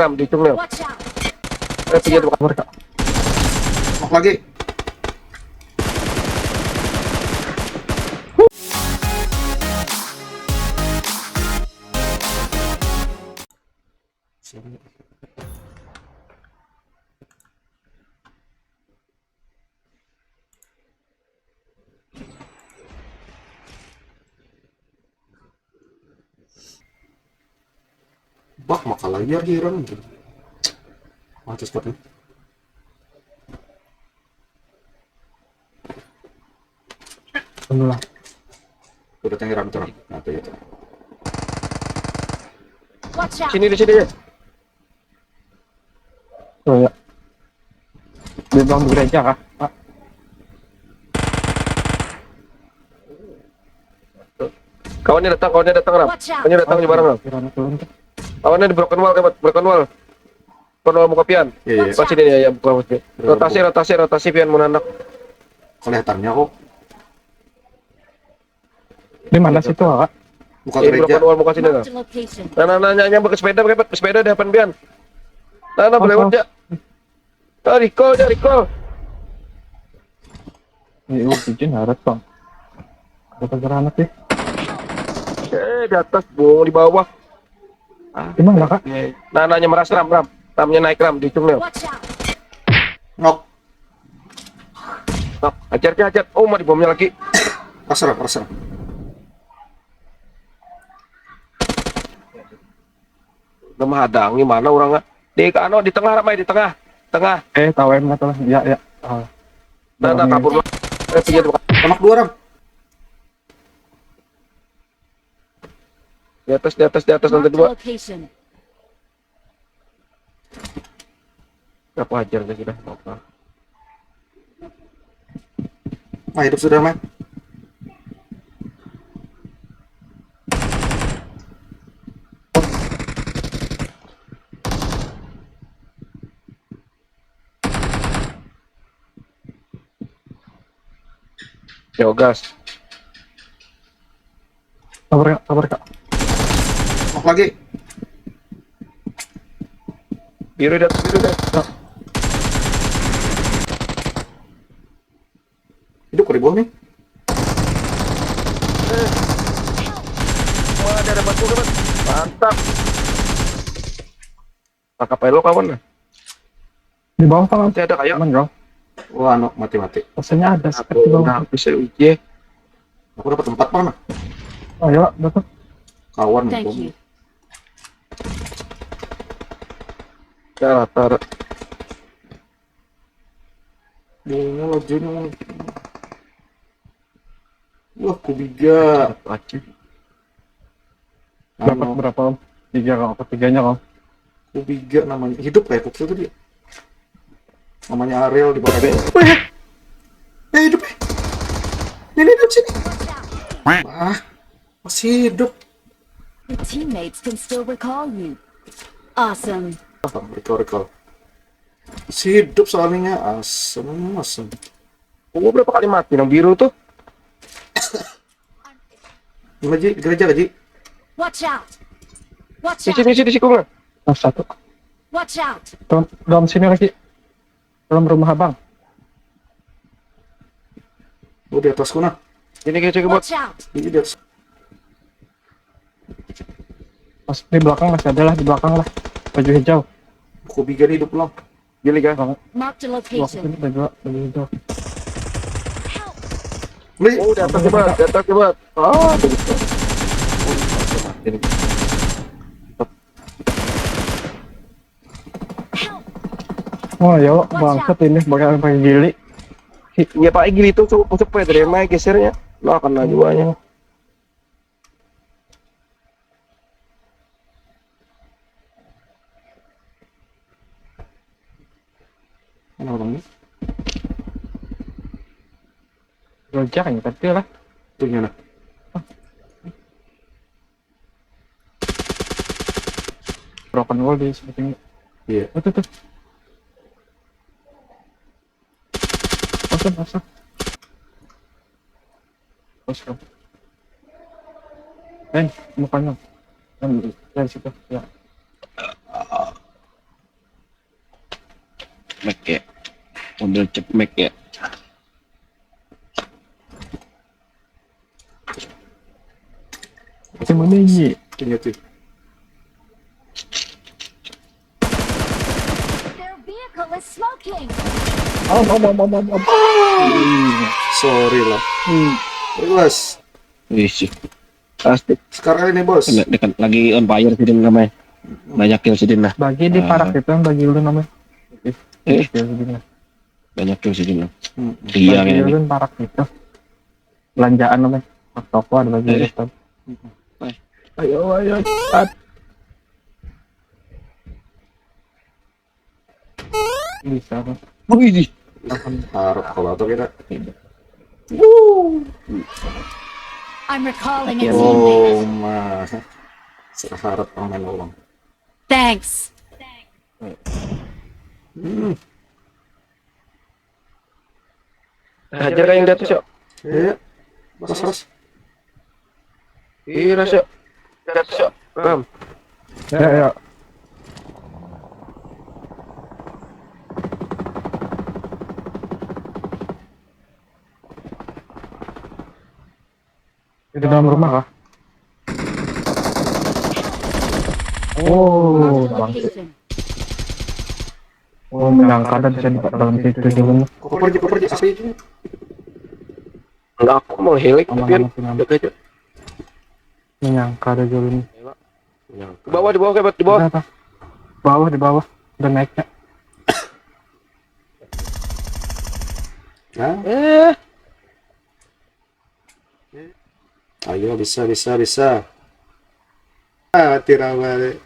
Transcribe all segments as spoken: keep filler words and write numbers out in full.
Ram, di ujungnya. Watch out! Eh, pinggir. Watch out! Knock lagi. Bah, maka layar hirang. Mati sekotnya. Anu lah. Udah tangi ram terang. Nah, tuh ya. Watch out! Sini, di sini ya. Oh ya. Di belakang gereja kah? Pak. Kawannya datang, kawannya datang, Ram. Watch out! Kawannya datang di barang, Ram. Kiranya turun tuh. Kawannya di broken wall, hebat. Broken wall. Broken wall muka pian. Iya, iya. Pas ini ya, ya, buka maksudnya. Iya, rotasi, bu- rotasi, rotasi pian mau nanak. Kelihatannya kok. Di mana situ, Kak? Buka gereja. Broken wall muka sini, nah. Marked a location. Nah, nah, nah, nyambar ke sepeda, hebat. Sepeda di depan pian. Nah, nah, oh, lewat ya. Ah, recall, dia recall. Ini, oh, izin harap, Bang. Ada granat ya? Eh, di atas, Bung, di bawah. Ah, di mana, Kak? Oke. Nah, nanya meras, Ram, Ram. Ramnya naik, Ram, di ujungnya. Watch out! Knock. Knock. Hajar, hajar, hajar. Oh, mah di bomnya lagi. Ras, Ram, ras, Ram. Udah menghadangi mana orangnya? Di anu, di tengah, ramai di tengah. Tengah. Eh, tahu em lah. Ya, ya. Ah. Nah, nah, kabur lah. Eh, pinggir. Anak dua orang. Di atas, di atas, di atas, lantai dua. Marked a location. Aku hajar aja sudah, apa? Ah, hidup sudah, Mat. Yo, gas. Sabar, Kak, sabar, Kak. Knock lagi. Biru dah, biru dah. Hidup kok di bawah nih. Eh. Wah, ada, ada batu, dapat. Mantap. Tangkap aja lo, kawan, lah. Di bawah, kawan. Masih ada kayak. Aman, kau. Wah, anu, mati-mati. Rasanya ada sih di bawah. Aku udah habis ya, uji. Aku dapat empat, Bang, nah. Ayo, dapat. Kawan, thank you. Ya, rata. Bunga lajanya. Wah, kubiga. Dapat anu. Berapa, Om? Tiga, Kak. Apa tiganya, Kak? Kubiga namanya. Hidup kayak Kuksu tadi. Namanya Ariel di bawah. Weh. Eh, hidup, eh. Ini, ini, sini. Wah, masih hidup. Your teammates can still recall you. Awesome. Apa? Recall, recall. Masih hidup soalnya. Asem, asem. Gua berapa kali mati nang biru tuh? Lima, Ji, gereja, Ji. Watch out! Watch out! Misi, misi di sikung lah. Nah, satu. Watch out! Dalam, dalam sini lagi. Dalam rumah abang. Oh, di atasku, nah. Ini kayak cek buat. Watch out! Di, di atas. Mas, di belakang masih ada lah, di belakang lah. Baju hijau. Kubiga nih hidup, Long. Gili kah? Bang. Marked a location. Waktu ini ada dua, ada dua. Help! Beli. Oh, di atas, Mat, di atas, Mat. Ah, bagus. Oh, mati nih. Help! Oh, ya, bangsat ini, bakal pakai gili. Iya, pakai gili tuh, cukup, cukup ya, dari main gesernya. Lo akan laju aja. Mana orangnya? Loncat kan, tapi lah. Tuh, nyana. Broken wall di samping. Iya. Oh, tuh, tuh. Masuk, masuk. Masuk. Eh, mukanya. Yang dari situ, ya. Mac ya. Mobil cep Mac ya. Macam mana ini? Ini tuh. Their vehicle is smoking. Om om om om om om. Sorry lah. Hmm. Bos. Wih sih. Pasti Sekarang ini bos. Kena- dekat lagi on fire sidin namanya. Banyak kill sidin lah. Bagi di Ah. parak itu yang bagi ulun namanya. Eh. Ya, begini. Banyak kill sidin lah. Hmm. Iya Bagi ini. Ulun parak itu. Belanjaan namanya. Pas toko ada bagi Eh. Ulun. Eh. Ayo ayo cepat. Bisa apa? Wih. Harap kalau tuh kita. I'm recalling a Yeah. teammate. Oh mah. Seharap pemain orang. Thanks. Hmm. Hajar yang di atas yuk. Iya. Mas Ras. Iya ras yuk. Di atas yuk. Ram. Ya ya. Di dalam rumah kah? Oh, bangkit. Location. Oh, menyangka ada bisa di dalam situ dulu. Koper aja, koper aja. Apa itu? Enggak, aku mau healing Aman, tapi aman, aman. Jaga aja. Menyangka ada dulu. Ke bawah, di bawah, hebat di bawah. Ada apa? Bawah di bawah. Udah naiknya. Hah? Eh, Ayo bisa bisa bisa. Ah, tidak balik.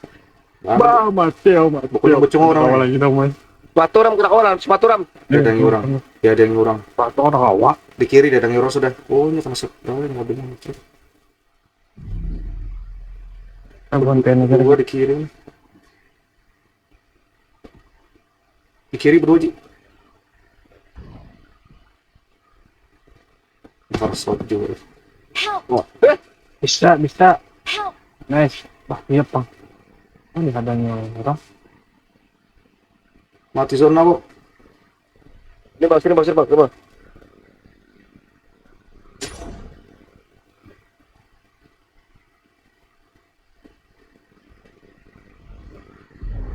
Bah, mati ya, mati. Pokoknya bocong orang. Lagi dong, Mas. sepatu ram, kena orang, sepatu ram. Ada yang orang. Ya ada yang orang. Sepatu orang awak. Di kiri ada yang orang sudah. Oh, ini masuk. Oh, ini mobilnya masuk. Abon kena Dua di kiri nih. Di kiri berdua ji. Harus shot juga. Help! Wah, Bisa, bisa. Help! Nice. Wah, iya, Pang. Oh, dihadangi orang. Mati zona kok. Ini bang, sini bang, sini bang, sini bang.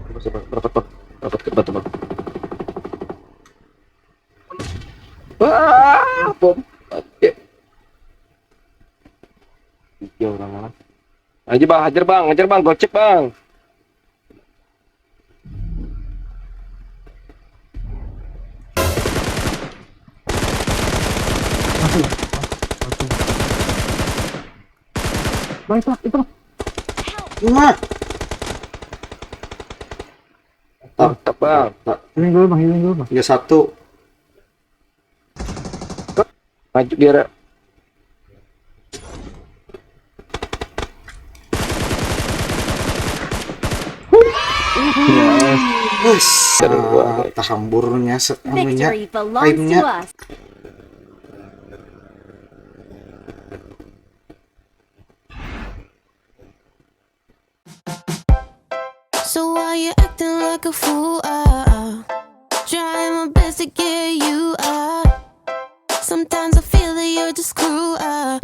Rapat, rapat, rapat, rapat, rapat, rapat. Wah, bom. Oke. Tiga orang mana? Aja bang, hajar bang, hajar bang, gocek bang. Masih. Masih. Baik, Pak, itu. Nah. Mantap bang. Tak, Healing dulu, Bang, healing dulu, Bang. ya satu. Maju dia. Wes. Aduh, gua. Ah, tahamburnya set anunya. Victory belongs to Aimnya. Us. So why you acting like a fool? Ah, ah. Trying my best to get you out. Sometimes I feel that you're just cruel. Ah.